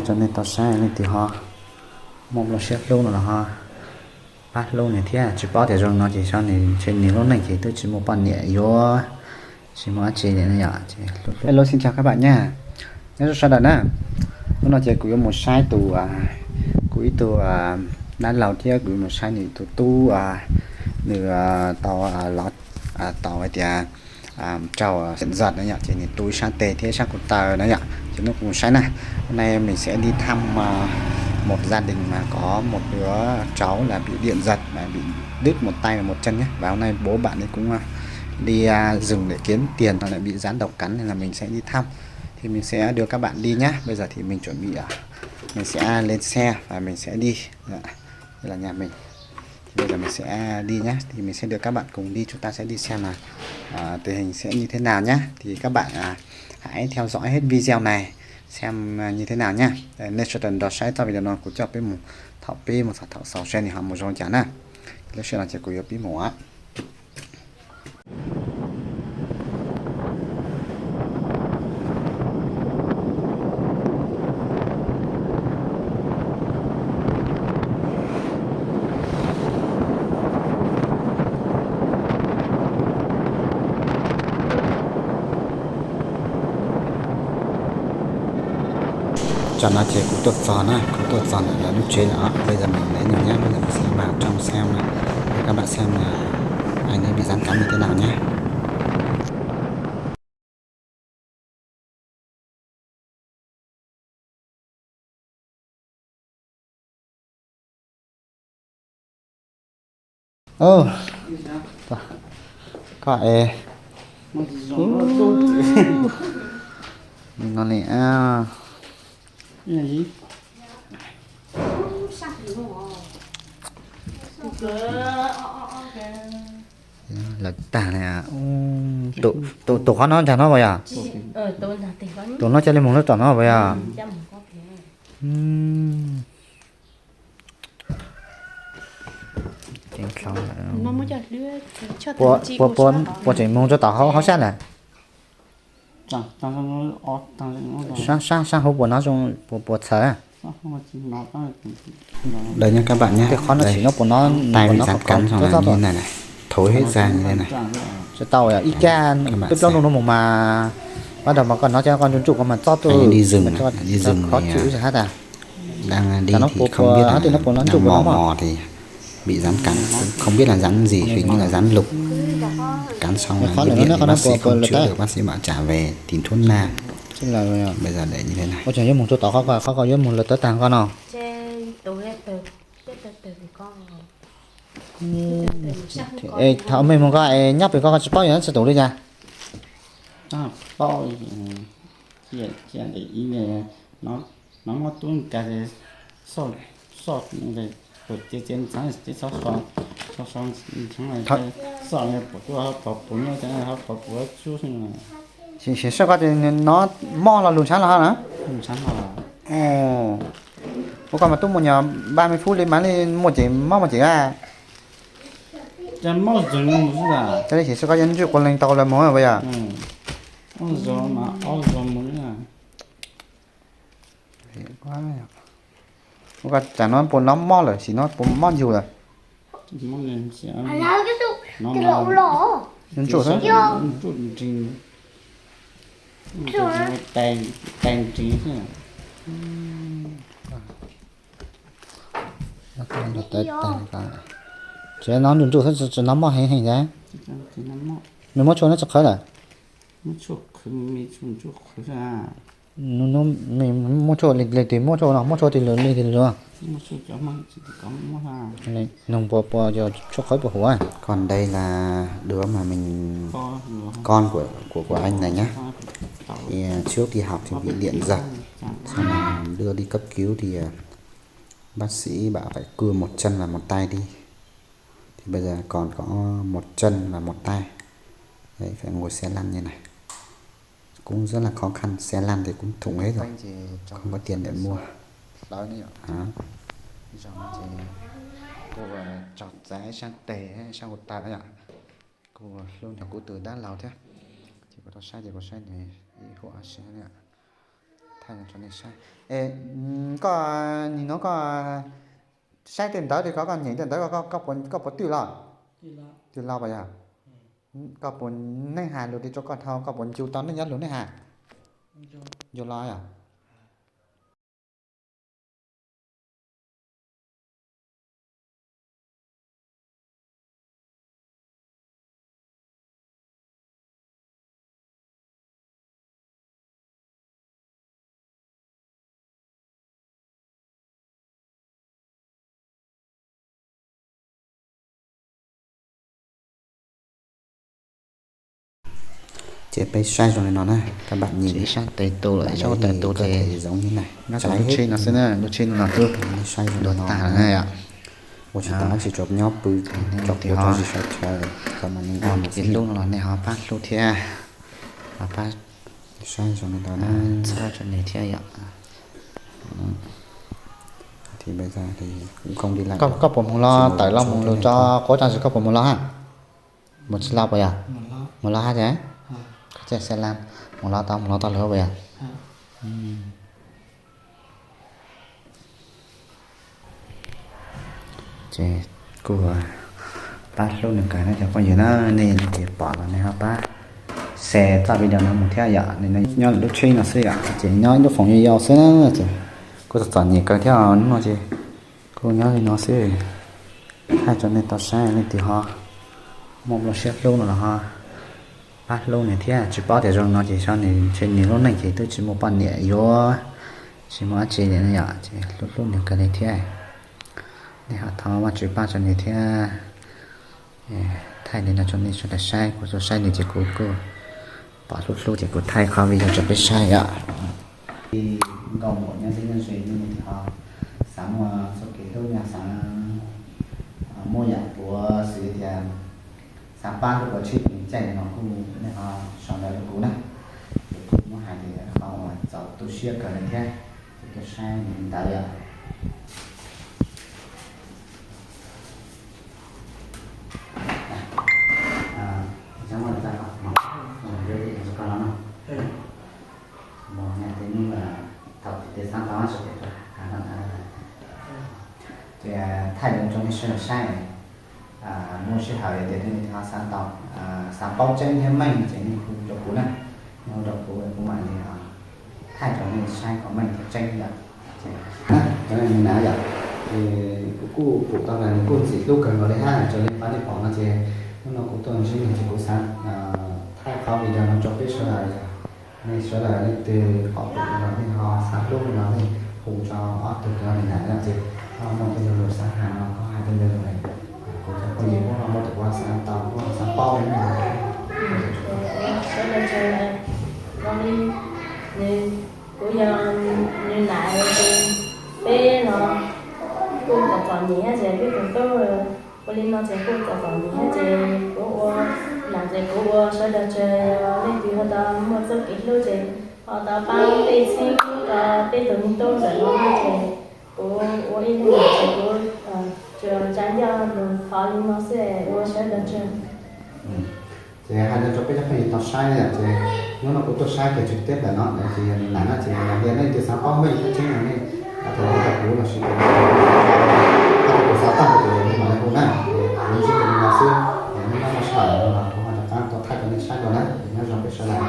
Tso nej tau saib leej twg ho muaj nplooj siab hlub no los ho pab hlub nws thiab. Tsis paub tias zoo no ces xyov nws, ntshe nws lub neej ces twb tsis muaj poj niam yuav, tsis muaj dab tsi li no yom. Hello, xin chào các bạn nha. Nyob zoo sawv daws na. Hnub no ces kuv yuav mus saib tus, kuv ib tug dab laug thiab kuv yuav mus saib nws tus tub, nws tau los, tau hais tias rau diện giật na yom, ces nws tu ib sab tes thiab ib sab ko taw na yom, ces hnub kuv mus saib na. Hôm nay mình sẽ đi thăm một gia đình mà có một đứa cháu là bị điện giật và bị đứt một tay và một chân nhé. Và hôm nay bố bạn ấy cũng đi dừng để kiếm tiền mà lại bị rắn độc cắn nên là mình sẽ đi thăm. Thì mình sẽ đưa các bạn đi nhé. Bây giờ thì mình chuẩn bị, mình sẽ lên xe và mình sẽ đi. Đây là nhà mình. Thì bây giờ mình sẽ đi nhé. Thì mình sẽ đưa các bạn cùng đi. Chúng ta sẽ đi xem là à, tình hình sẽ như thế nào nhé. Thì các bạn à, hãy theo dõi hết video này xem à, như thế nào nhé. Đây, nej sawv daws nrog saib txoj video no kuv coj peb mus, thaum peb mus txog thaum xaus seb nws ho mus zoo cas na. Lub sij hawm no ces kuv yuav pib mus. Tam no ces kuv tuaj txog na, kuv tuaj txog ntawm lawv lub tsev lawm os. Bây giờ mình lấy nws nhé, bây giờ mình sẽ vào trong xem, để các bạn xem là anh ấy bị rắn cắn như thế nào nhé. Ơ, koj es, no li a. Lawv tag li, tus qhov no ntag no puas yog? Tus no coj li mus lub tom no puas yog? Puas tseem mus rau tom hauv sab lawm? Sab hauv puas no zoo, puas txhawv? Đây nhá các bạn nhé. Tej qhov no tsis no puas no, tay bị rắn cắn xong là như thế này này. Thối hết ra như thế này. Tsis tau ib cag peb plaub lub no mus mas, bắt đầu mas koj hnov cov koj ntsuj ntsuj koj mas txob tuaj, đi rừng, đi rừng thì đang đi thì không biết là đang mò mò thì bị rắn cắn, không biết là rắn gì, hình như là rắn lục. Cắn xong là đi viện thì bác sĩ không chữa được, bác sĩ bảo trả về tỉnh Thốt Nang. Bây giờ để như thế này. Ua tseem yuav mus rau tom qhov ko, qhov ko yuav mus lawv tawv tag ko no. Thaum mej mus ko es nyob pem ko ko tsis paub yog txhua tus li cas? Siv sij koj ces no mob los lug ntshaav los na? Ua koj mas tub mus nyuam ba me fub li mas li muaj cem mob muaj cem a. Cov li siv sij koj yuav ntswj quas leeg tau lawv mus puas yog? Ua koj tsam no puas no mob lawm, sim no puas mob yug lawm? Ntsuj xwb. Tsev no ntsuj ntsuj xwb, tsis no mob heev heev thiab. Nws muab tshuaj no tsis qhawv lawm? Muab tshuaj li twg muab tshuaj no, muab tshuaj tig lus li tig lus. Noog puas puas yog tshuaj qhawv puas huv? Còn đây là đứa mà mình, con của của của anh này nhá. Thì trước đi học thì bị điện giật, xong là đưa đi cấp cứu thì bác sĩ bảo phải cưa một chân và một tay đi. Thì bây giờ còn có một chân và một tay. Đấy, phải ngồi xe lăn như này. Cũng rất là khó khăn, xe lăn thì cũng thủng hết rồi. Không có tiền để mua. Đó. Ces txav ib sab tes, ib sab ko taw yom. Kuv hlub nws, kuv tus dab laug thiab. Ces kuv rau saib ces kuv saib nws ib huam sab yom. Koj nim no koj saib tej ntawv, koj nyem tej ntawv, koj puas twj los? Twj los puas yog? Koj puas, neeg hais lus li rau koj dhau, koj puas ncu tau neeg nyob lus neeg hais? Ncu los yog? Ces peb saib zoo li no na, kab npam nyim, saib tes tus lawm, saib tes tus ces zoo li na. Lub tsheb no xwb na, lub tsheb no twb saib zoo li no na yom. Ua tsis tau dab tsi, tsuas nyob pw, tsuas pw rau zis sawv chaw, tau mas neeg ua ces hlub no los nej ho pab hlub thiab, ho pab saib zoo li ntawd na, txhawb rau nws thiab yom. Koj puas mus los tawm los mus lus tso quav tso, koj puas mus los ha? Mus tsis los puas yog? Mus los ha ces, koj txawj xa laj, mus los tau, mus los tau lawm puas yog? Ces kuj pab hlub nws kawg na cov phooj ywg na, nej leej twg pom los nej ho pab share txoj video no mus thiab yom. Nws nyob lub tsheb no xwb yom, ces nyob ib lub foom yau yau xwb na, ces kuj txom txom nyem kawg thiab, hnub no ces kuj nyob li no xwb. Thaij rau nej tau saib, leej twg ho muaj nplooj siab hlub no los ho pab hlub nws thiab. Tsis paub tias zoo no ces xyov nws, ntshe nws lub neej ces twb tsis muaj poj niam yuav, tsis muaj dab tsi li na yom, ces hlub hlub nws kawg li thiab. Nej ho thov Vajtswv pab rau nws thiab. Thaij li no rau nej sawv daws saib, kuv tuaj saib nws ces kuv kuj pom hlub hlub ces kuv thaij qhov video rau peb saib yom. Nkauj muam nyob deb nyob ze, nej ho xav muaj txoj kev hlub, nej xav muaj yam puav xwv tias xav pab hlub ua tsheb tus caij no kuj nej ho sau ntawv rau kuv na. Ces kuv muab hais tias qhov uas txaus tu siab kawg li thiab, ces tuaj saib li ntawd yom. Thaij rau nej sawv daws saib, muaj sij hawm yog tias nej ho xav tau, xav paub tseeb thiab meej ces nej hu rau kuv na, nej hu rau kuv, kuv mam li thaij rau nej saib kom meej thiab tseeb yom. Cov me nyuam yom, kuv kuj pum tau tias nws kuj ntxim hlub kawg nkaus li hab. Raws li pab nej pom no ces hnub no kuv tuaj ntsib nws ces kuv xav thaij qhov video no rau peb sawv daws yom. Nej sawv daws leej twg pom pum no los nej ho xav hlub no los nej hu rau ob tug cov niam no ces koj muaj tej lus xav hais no koj hais tej lus, kuv cov phooj ywg kuj ho muaj tej lus xav tau, kuj xav paub li no. Sawv daws tseem zoo li nws, kuv yog nws nam, peb no kuj txom txom nyem thiab ces peb tus tub ua li no ces kuj txom txom nyem thiab ces kuv ua nam ces kuv ua sawv daws tseem, yog leej twg ho tau muaj txoj kev hlub ces ho tau pab peb txheeb rau peb tus me tub ntawm no hab ces kuv ua ib leeg nam ces kuv tsuas ntsa ncauj lug thov li no xwb, ua sawv daws tseem. Ces hais li rau peb cov phooj ywg tau saib na yom, ces hnub no kuv tuaj saib kiag tswv teb ntawm no ces yog nws nam no ces yog tias leej twg xav paub meej thiab tseeb no nej, thaum ub rau kuv los sis kuv xav tag kuv mam li hu na, kuv ntsib tus no xwb, es nej nyob maj sij hawm no los kuv ho rov qab tuaj thaij rau nej saib dua na, es nyob zoo peb sawv daws.